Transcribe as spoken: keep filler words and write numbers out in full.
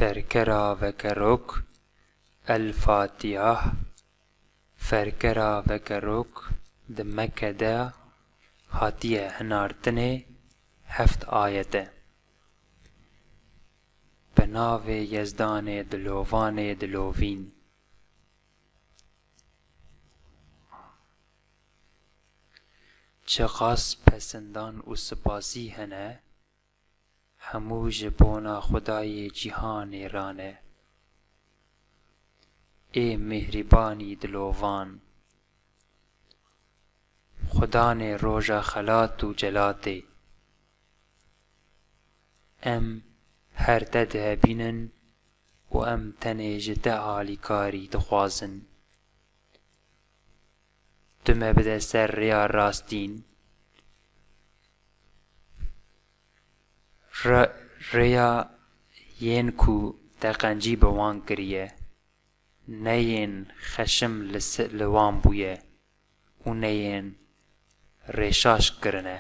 Ferkera vegerok, El Fatiha. Ferkera vegerok di Mekke de hatiye hinartinê, heft ayet e. Bi navê Yezdanê dilovanê dilovîn. Çiqas pesindan û spasî hene, hemû ji bona Xwedayê cîhanê rane. Ê mêhrîbanî dilovan, Xudanê roja xelat û celatê. Em her te dihebînin û em tenê ji te alîkarî dixwazin. Tu me bide ser rêya rastîn. Re-, rêya yên ku te qencî bi wan kiriye, ne yên xeşim li se-, li wan bûye û ne yên rêşaş kirine.